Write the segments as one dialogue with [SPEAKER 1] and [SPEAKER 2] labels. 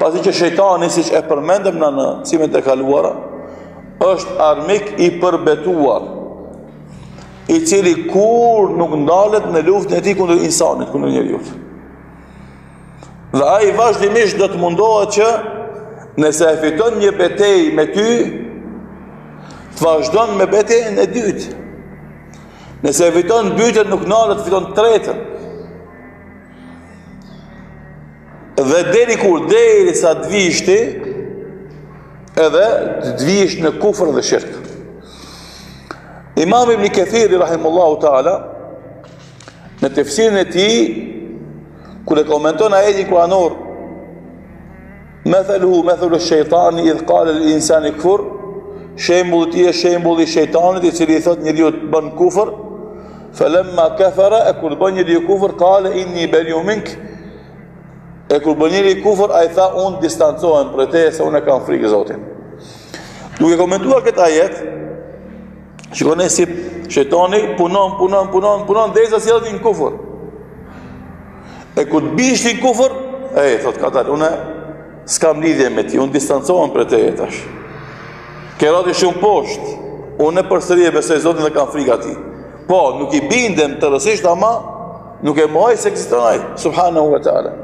[SPEAKER 1] Pasi që shejtani, siç e përmendëm na në mësimet e kaluara, është armik i përbetuar, i cili kurrë nuk ndalet në luftën e tij kundër insanit, kundër njeriut. Dhe ai vazhdimisht do të mundohet që nëse e fiton një betejë me ty, të vazhdon me betejën e dytë. Nëse e fiton dytën, nuk nalet, fiton tretën. Dhe deri kur, derisa të vish ti, edhe të vish në kufër dhe shirk. Imam Ibn Kethiri, rahimullahu ta'ala, në tefsirin e tij, kur e komenton ajetin kuranor, Metheluhu methelu shejtani idh kale lil insani kfur, shembulli i tij është shembulli i shejtanit i cili i thot njeriut bën kufër, felemma kefere e kur bën njeriu kufër, kale inni beriun mink, e kur bën njeriu kufër, ai tha unë distancohem prej teje se unë e kam frikë Zotin. Duke komentuar këtë ajet, shikoni si shejtani punon, punon, punon, punon, derisa sjell ti në kufër. E kur të bish ti në kufër, e, thot kadal, unë s'kam lidhje me ti, unë distancohem prej teje tash. Ke ra ti shumë poshtë, unë përsëri e besoj Zotin dhe kam frikë atij. Po, nuk i bindem tërësisht, ama nuk e mohoj se ekziston ai, subhanahu wa ta'ala.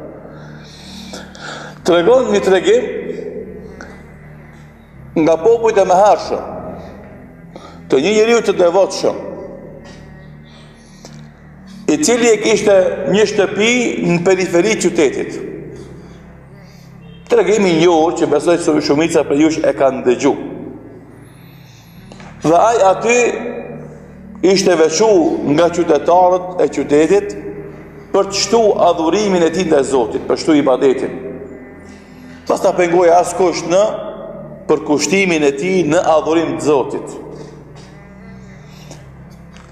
[SPEAKER 1] Tregon një tregim nga popujt e mëhershëm, të një njeriu të devotshëm, i cili e kishte një shtëpi në periferi të qytetit. Tregim i njohur që besoj se shumica prej jush e kanë dëgju. Dhe ai aty ishte veçu nga qytetarët e qytetit për të shtu adhurimin e tij ndaj Zotit, për të shtu ibadetin. Mos ta pengojë askush në përkushtimin e tij në adhurim të Zotit.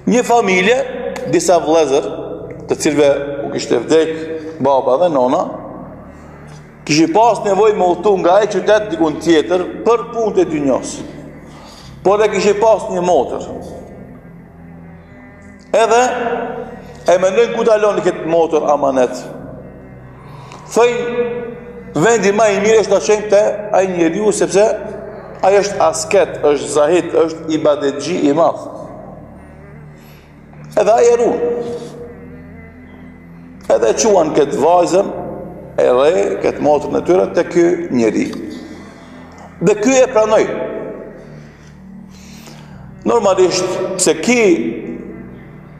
[SPEAKER 1] Një familje, disa vëllezër, të cilëve u kishte vdek baba dhe nona, kishin pas nevojë me udhëtu nga ai qytet dikun tjetër për punët e dynjos. Por e kishin pas një motër. Edhe e mendojnë ku ta lënë këtë motër amanet. Thojnë vendi ma i mirë është ta çojmë te ai njeriu sepse ai është asket, është zahid, është ibadetxhi i madh. Edhe ai e run. Edhe e çuan këtë vajzën e re, këtë motrën e tyre te ky njeri. Dhe ky e pranoi. Normalisht, pse ky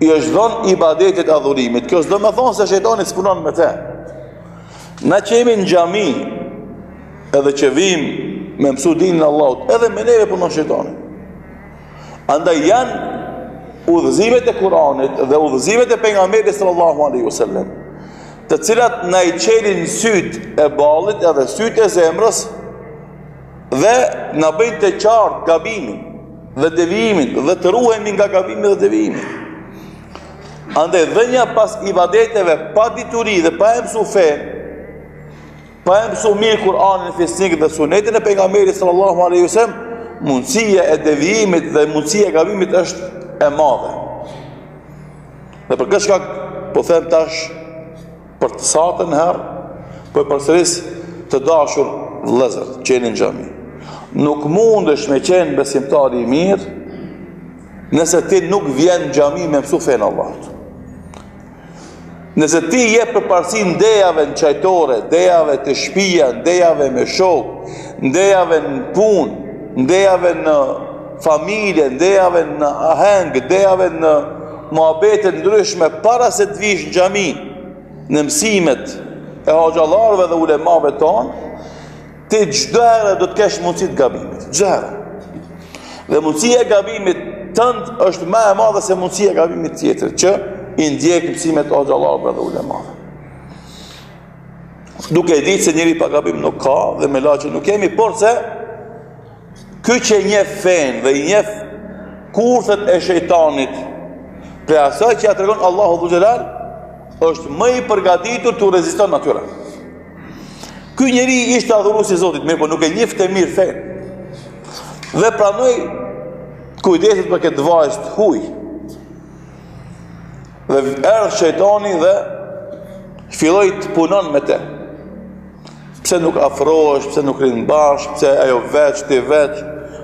[SPEAKER 1] i është dhonë ibadetit adhurimit, kjo s'do me thonë se shejtani s'punon me te. Na që jemi në xhami, edhe që vim me mësu dinin e Allahut, edhe me neve punon shejtani. Andaj janë udhëzimet e Kuranit dhe udhëzimet e pejgamberit sallallahu alaihi wasallam, të cilat na i çelin sytë e ballit edhe sytë e zemrës, dhe na bëjnë të qartë gabimin dhe devijimin dhe të ruhemi nga gabimi dhe devijimi. Andaj dhënia pas ibadeteve pa dituri dhe pa e mësu fenë, pa e mësu mirë Kur'anin fisnik dhe sunetin e pejgamberit sallallahu alaihi wasallam, mundësia e devijimit dhe mundësia e gabimit është e madhe. Dhe për këtë shkak po them tash Për të satën herë, po e përsëris të dashur vëllezër që jeni në xhami. Nuk mundesh me qenë besimtar i mirë nëse ti nuk vjen në xhami me mësu fenë e Allahut. Nëse ti jep përparësi ndejave në çajtore, ndejave te shpia, ndejave me shokë, ndejave në punë, ndejave në familje, ndejave në aheng, ndejave në muhabete të ndryshme para se të vish në xhami në mësimet e hoxhallarëve dhe ulemave tonë, ti çdo herë do të kesh mundësi të gabimit, çdo herë. Dhe mundësia e gabimit tënd është më e madhe se mundësia e gabimit tjetrit që i ndjek mësimet e hoxhallarëve dhe ulemave. Duke e ditë se njeri pa gabim nuk ka dhe melaqe nuk jemi, por se Ky që e njeh fenë dhe i njeh kurthet e shejtanit, prej asaj që ia tregon Allahu Dhul Xhelal, është më i përgatitur t'u reziston atyre. Ky njeri ishte adhurues i Zotit, mirëpo nuk e njihte mirë fenë. Dhe pranoi të kujdeset për këtë vajzë të huj. Dhe erdh shejtani dhe filloi të punon me te. Pse nuk afrohesh, pse nuk rrin bashkë, pse ajo veç, ti veç,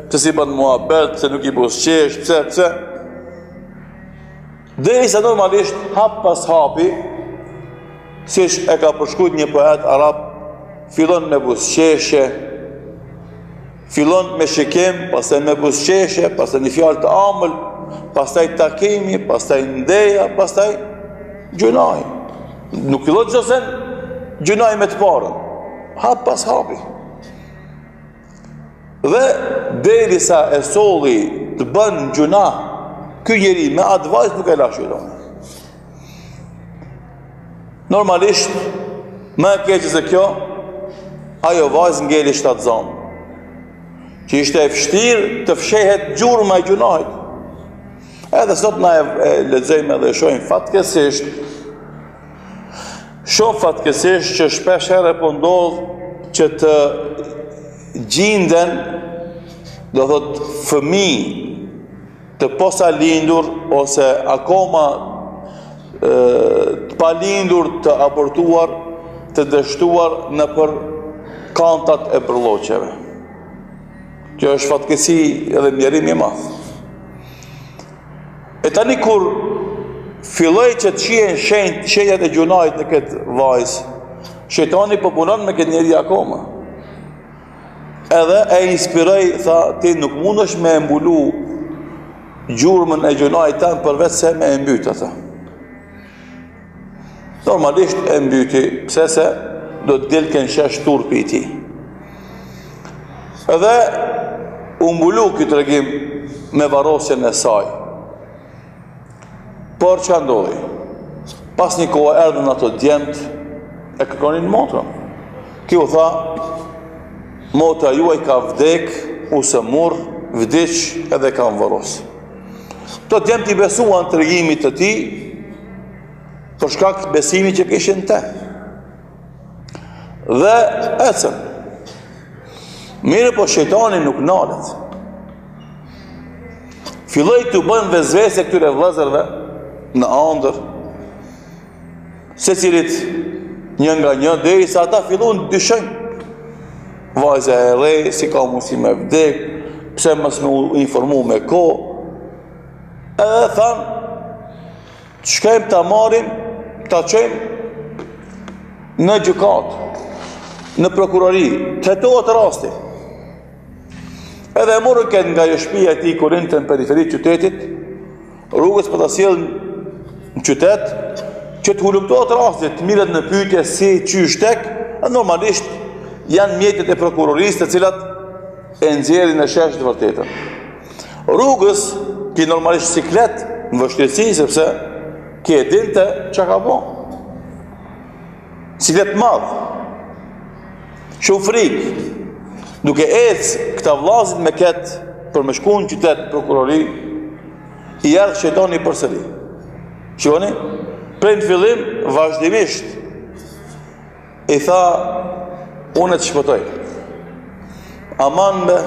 [SPEAKER 1] pse s'i bën muhabet, pse nuk i buzëqesh, pse, pse. Derisa normalisht, hap pas hapi, siç e ka përshkrujt një poet arab, fillon me buzëqeshje, fillon me shikim, pastaj me buzëqeshje, pastaj një fjalë të amël, pastaj takimi, pastaj ndeja, pastaj gjynahi. Nuk fillon çdo sen gjynahi me të parën. Hap pas hapi. Dhe derisa e solli të bën gjynah, ky njeri me atë vajzë nuk e la shejtani. Normalisht, më e keqe se kjo, ajo vajzë ngeli shtatzanë, që ishte e vështirë të fshehet gjurma e gjynahit. Edhe sot na e, e lexojmë edhe e shohim fatkeqësisht, shumë fatkeqësisht që shpesh herë po ndodh që të gjinden, do thotë fëmijë të posalindur ose akoma të palindur të abortuar, të dështuar nëpër kantat e bërlloqeve. Kjo është fatkeqësi edhe mjerim i madh. E tani kur filloi që të shihen shenjt, shenjat e gjynahit në këtë vajzë, shejtani po punon me këtë njeri akoma. Edhe e inspiroi, tha, ti nuk mundesh me e mbulu gjurmën e gjynahit tand përveç se me e mbyt atë. Normalisht e mbyti, pse se do të dilke në shesh turpi i tij. Edhe u mbulu ky tregim me varrosjen e saj. Por çka ndodhi? Pas një kohe erdhën ato djemt e kërkonin motrën. Ky u tha, motra juaj ka vdek, u sëmur, vdiq edhe e kam varros. Këto djemt i besuan tregimit të tij, për shkak të besimit që kishin te. Dhe ecën. Mirëpo shejtani nuk nalet. Filloi t'u bën vesvese këtyre vëllezërve në andër, secilit një nga një, derisa ata fillun të dyshojnë. Vajza e re, si ka mundësi me vdek, pse mos me u informu me kohë. Edhe thanë, të shkojmë ta marrim, ta çojmë në gjykatë, në prokurori, të hetohet rasti. Edhe e morën këtë nga ajo shpia e tij ku rrinte në periferi të qytetit, rrugës për ta sjellë në qytet, që të hulumtohet rasti, të mirret në pyetje si qysh tek, e normalisht janë mjetet e prokurorisë të cilat e nxjerrin në shesh të vërtetën. Rrugës, ky normalisht siklet në vështirësi, sepse ky e dinte çka ka bo. Siklet të madh. Shumë frikë. Duke ecë këta vllazit me ketë për me shku në qytet në prokurori, i erdh shejtani përsëri. Shikoni, prej në fillim, vazhdimisht, i tha, unë të shpëtoj. Aman be,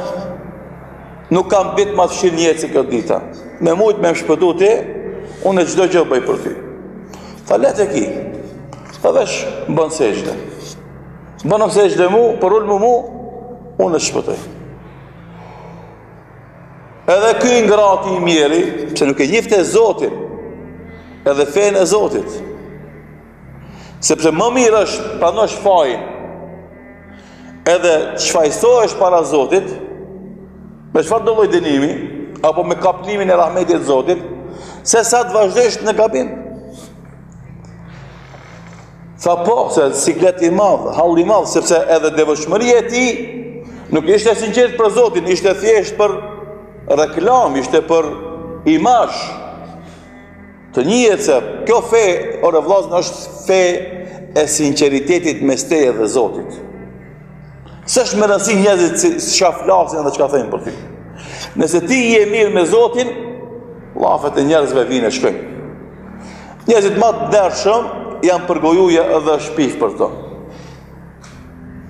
[SPEAKER 1] nuk kam ditë ma të vshtirë n'jetë si kjo dita. Me mujtë me më shpëtu ti, unë çdo gjë bëj për ty. Tha, lehtë e ki. Tha veç, bën sexhde. Bënëm sexhde mu, përulmu mu, unë të shpëtoj. Edhe ky i ngrati i mjeri, pse nuk e njifte Zotin, edhe fenë e Zotit, sepse më mirë është pranosh fajin, edhe të shfajsohesh para Zotit, me çfarëdo lloj dënimi, apo me kaplimin e rahmetit të Zotit, se sa të vazhdosh në gabim. Tha po, se siklet i madh, hall i madh, sepse edhe devotshmëria e tij nuk ishte e sinqertë për Zotin, ishte thjesht për reklamë, ishte për imazh. Të njihet se kjo fe, ore vllazën, është fe e sinqeritetit mes teje dhe Zotit. S'është me rëndësi njerëzit si çka flasin dhe çka thojnë për ty. Nëse ti je mirë me Zotin, llafet e njerëzve vijnë e shkojnë. Njerëzit ma të ndershëm janë përgoju edhe shpif për to.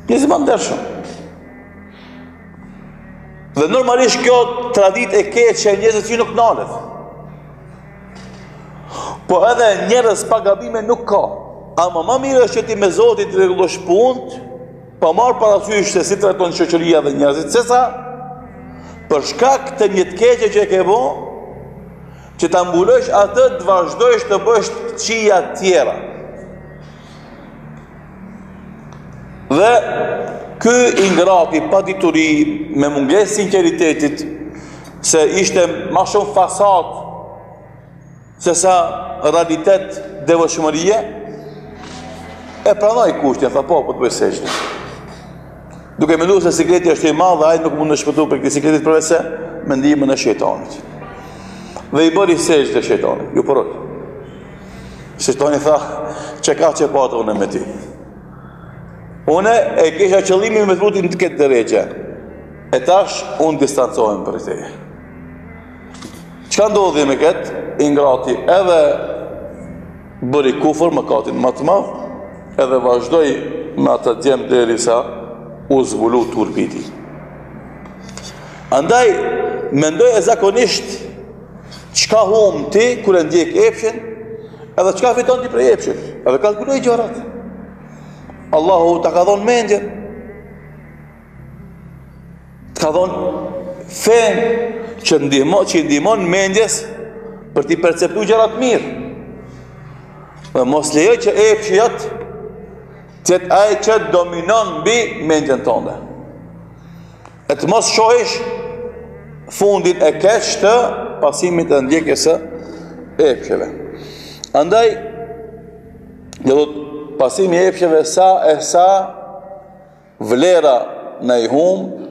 [SPEAKER 1] Njerëzit ma të ndershëm. Dhe normalisht kjo traditë e keqe e njerëzve që nuk nalet. Po edhe njerëz pa gabime nuk ka. Ama ma mirë është që ti me Zotin të rregullosh punët. pa marrë parasysh se si trajton shoqëria dhe njerëzit, sesa për shkak të një të keqe që e ke bo, që ta mbulojsh atë të vazhdojsh të bësh të këqija tjera. Dhe ky i ngrati pa dituri me mungesë sinqeritetit se ishte ma shumë fasadë sesa realitet devotshmërie, e pranoi kushtin, tha po, po të bëj sexhde. Duke menduar se sikleti është i madh dhe ai nuk mund të shpëtu prej këtij sikletit përveç se me ndihmën e shejtanit. Dhe i bëri sexhde shejtanit, iu përul. Shejtani tha, qekaq e pata unë me ti. Unë e kisha qëllimin me të pru ty në këtë derexhe. E tash, unë distancohem prej teje. Çka ndodhi me këtë? I ngrati edhe bëri kufër, mëkatin më të madh, edhe vazhdoi me atë djem derisa u zbulu turpi i tij. Andaj, mendoje zakonisht çka hum ti kur e ndjek epshin, edhe çka fiton ti prej epshit, edhe kalkuloj gjërat. Allahu ta ka dhonë mendjen, Të ka dhonë fenë që ndihmo, që i ndihmon mendjes për t'i perceptu gjërat mirë. Dhe mos lejo që epshi jot të jetë ai që dominon mbi mendjen tënde. E të mos shohish fundin e keq të pasimit e ndjekjes së epsheve. Andaj, do thotë pasimi i epsheve sa e sa vlera na i hum.